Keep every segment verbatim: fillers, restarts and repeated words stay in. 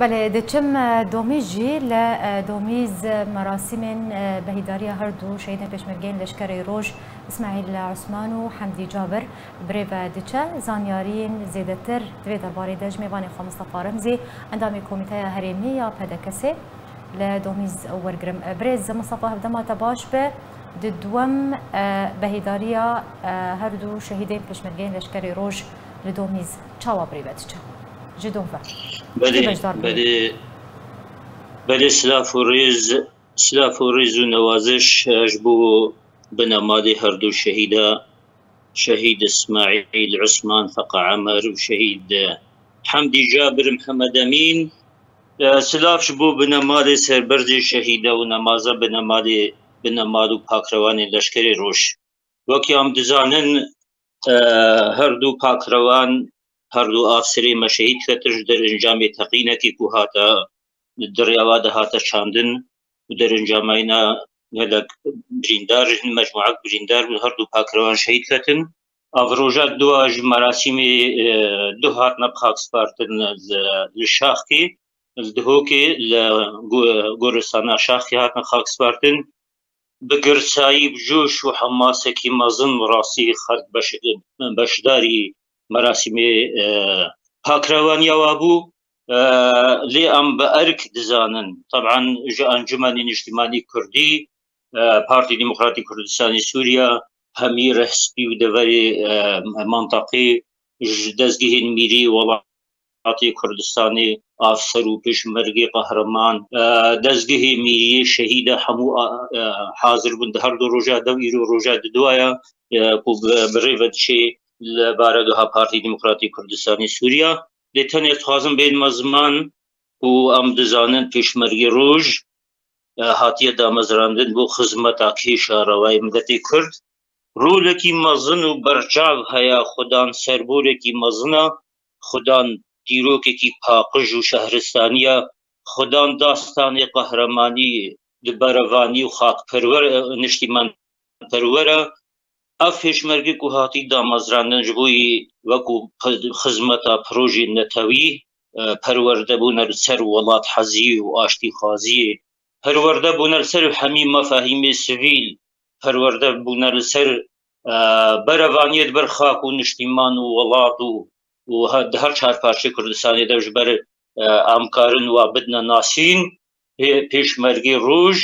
Belê, diçim, e, Domîz jî. Li, e, Domîz merasîmên, e, behîdariya her du şehîdên pêşmergeyên Leşkerê Roj, Îsmaîl Osman û Hemdî Cabir, bi rê ve diçe. Zanyariyên zêdetir di vê derbarê de ji mêvanê xwe Mistefa Remzî, endamê Komîteya Herêmî ya P D K S'ê, li Domîz wergirim. E, birêz Mistefa, hevdema te baş be. Di duwem, e, behîdariya, e, her du şehîdên pêşmergeyên Leşkerê Roj li Domîz çawa bi rê ve diçe? Ji doh ve. Belê, kî beşdar bû? Belê, belê, silav û rêz, silav û rêz û newaziş, e, ji bo binemalê her du şehîda, şehîd Îsmaîl Osman Feqa Emer û şehîd, e, Hemdî Cabir Mihemed Emîn. E, silav ji bo binemalê serberzê şehîda û nemaza binemalê, binemal û pakrewanên Leşkerê Roj. Wekî em dizanin, e, her du pakrewan, her du afsirê me şehîd ketin ji der encamê teqînekî ku hate, di rêya wan de hate çandin û derencameyna gelek birîndar, mecmuek birîndar bûn, her du pakrewan şehîd ketin. Ev roja dua ji merasîmê, e, du hatine bi xak spartin li, li Şaxkê, li Dihokê, li go-, goristana Şaxkê hatine xak spartin. Bi girsayî, bi coş û hemasekî mezin bi rastî xelk beş-, beşdarî merasîmê, e, pakrewaniya wa bû. E, lê em bi erk dizanin. Teban ji Encûmenê Niştimanî Kurdî, e, Partî Demokratîk Kurdistanê Sûriya, hemî rehspî û deverê, e, mantaqê, ji dezgehên mîrî welatê Kurdistanê, afser û pêşmergê qehreman, e, dezgehê mîriyê şehîde hemû, e, hazir bûn di her du roja de û îro roja di duaya, e, ku bi, bi rê ve diçê li baregeha Partî Demokratîk Kurdistanê Sûriya. Lê tenê dixwazim bênime ziman ku em dizanin Pêşmergê Roj, e, hatiye damezrandin bo xizmeta kêşa rewayê miletê Kurd. Rolekî mezin û berçav heye, xudan serborekî mezin e, xudan dîrokekî paqij û şehristaniye, xudan dastanê qehremanî di berevanî û xakperwer, e, niştîman perwer e. Ev pêşmerge ku hatî damezrandin ji bo yî wekû xizmeta projê netewî, e, perwerde bûne li ser welathezî û aştîxwaziyê, perwerde bûne li ser hemî mefahîmê sivîl, perwerde bûne li ser, e, berevaniyê di ber xak û niştîman û welat û, û he-, di her çar parçeyê Kurdistanê de ji ber, e, em karin wa bidine nasîn. Pê-, Pêşmergê Roj,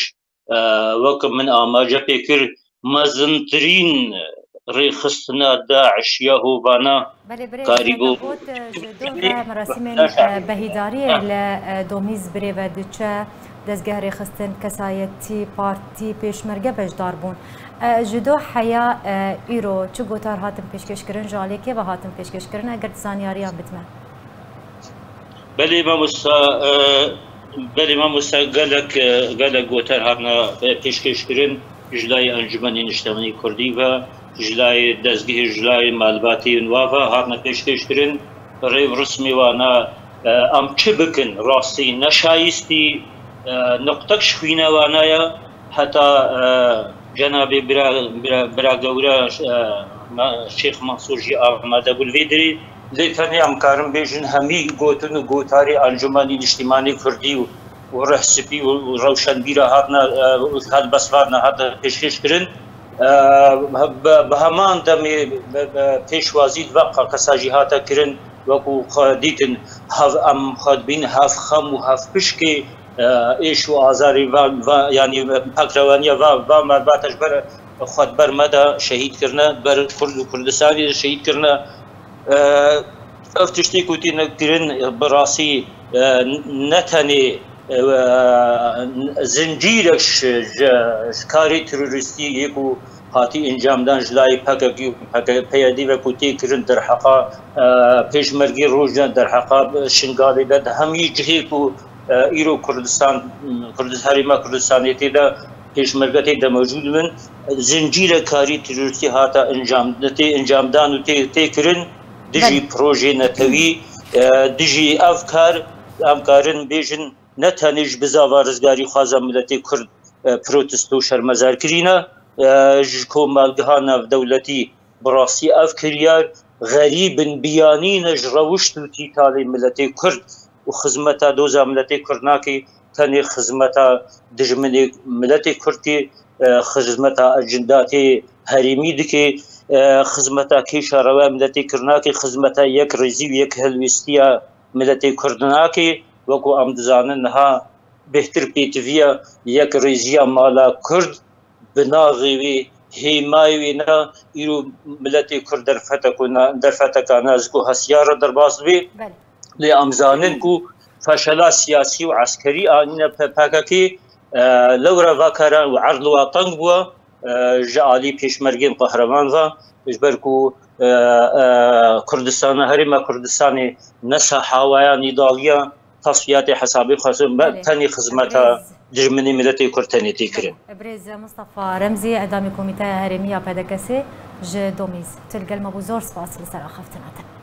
e, wek min amaje pê kir, mezintirîn rêxistina DAIŞ ya hovana Belê, birêz karîbû. Dagod, e, ji doh ve merasîmên, e, behîdariyê li, e, Domîz bi rê ve diçe, dezgeh rêxistin, kesayetî, partî, pêşmerge beşdar bûn. E, ji doh heya, e, îro çi gotar hatin pêşkêşkirin, ji aliyê kê ve hatin pêşkêşkirin, eger tu zanyariyan bidme? Belê mamosta, e, belê mamosta, gelek, e, gelek gotar hatine, e, pêşkêşkirin ji layê Encûmenê Niştemanî Kurdî ve, ji layê dezgehê, ji layê malbatê û wa ve hatine pêşkêşkirin. Rê û rismê wana, e, em çi bikin, rastî neşayîstî, e, nuqtek ji xwîna wana ye. Heta, e, cenabê bira, bira, bira gewre, e, Ma-, Şêx Mansûr jî amade bû li vê derê. Lê tenê em karin bêjin hemî gotin û gotarê Encûmenî Niştîmanî Kurdî û, û rehsipî û, û rewşenbîra hatine, e, û helbestvarine hatine pêşkêş kirin. E, bi, bi heman demê, bi, bi pêşwazî di vê qakesa jî hate kirin, wekû xwe dîtin, hev, em xwe dibîn hev xem û hev pişkê, e, êş û azarê va, va, yanî pekrewaniya va, va malbata ji ber xwe di ber me de şehîd kirine, ber Kurd û Kurdistanê de şehîd kirine. E, ev tiştê ku tîne kirin bi rastî, e, ne tenê, e, zincîrek ji, ji, ji karê terorîstî yê ku hatî encamdan ji layê P K K û P Y D ve ku tê kirin derheqa, e, Pêşmergê Roj de, derheqa Şingalê de, di hemî cihê ku, e, îro Kurdistan, Kurdis-, Herêma Kurdistanê tê de, Pêşmerge tê de mewcûd bin, zincîrek karî terorîstî hate encam, tê encamdan û tê, tê kirin dijî Belê. projê netewî, e, dijî ev kar, em karin bêjin, ne tenê ji bizava rizgarîxwaza miletê Kurd, e, protesto û şermezar kirîne, e, ji komelgeha navdewletî bi rastî ev kiryar xerîb in, biyanî ne ji rewişt û tîtalê miletê Kurd. û xizmeta doza miletê Kurd nakî, tenê xizmeta dijminê miletê Kurd kî, e, xizmeta ecindatê herêmî dikê, e, xizmeta kêşa rewa miletê Kurd nakê, xizmeta yek rêzî û yek helwêstiya miletê Kurd nakê. Wekû em dizanin niha bêhtir pêtiviya yek rêziya mala Kurd bi navê wê, hêmayê wê ne, îro miletê Kurd derfeteko na-, derfeteka nazik û hesiya re derbas dibe. Belê. Lê em zanin ku feşela siyasî û eskerî anîne P K K, e, lewra vekara û erd li wa teng bûye, e, ji alî pêşmergên qehreman ve, ji ber ku, e, e, Kurdistana, Herêma Kurdistanê ne saha waya nîdaliya, tasfiyatê hesabê xwe, me Belê. tenê xizmeta Birêz. dijminê miletê Kurd tenê tê kirin. Birêz Mustafa Remzî, endamê Komîteya Herêmî ya P D K S'ê ji Domîz. Tu li gel me bû, zor spas li ser axaftina te.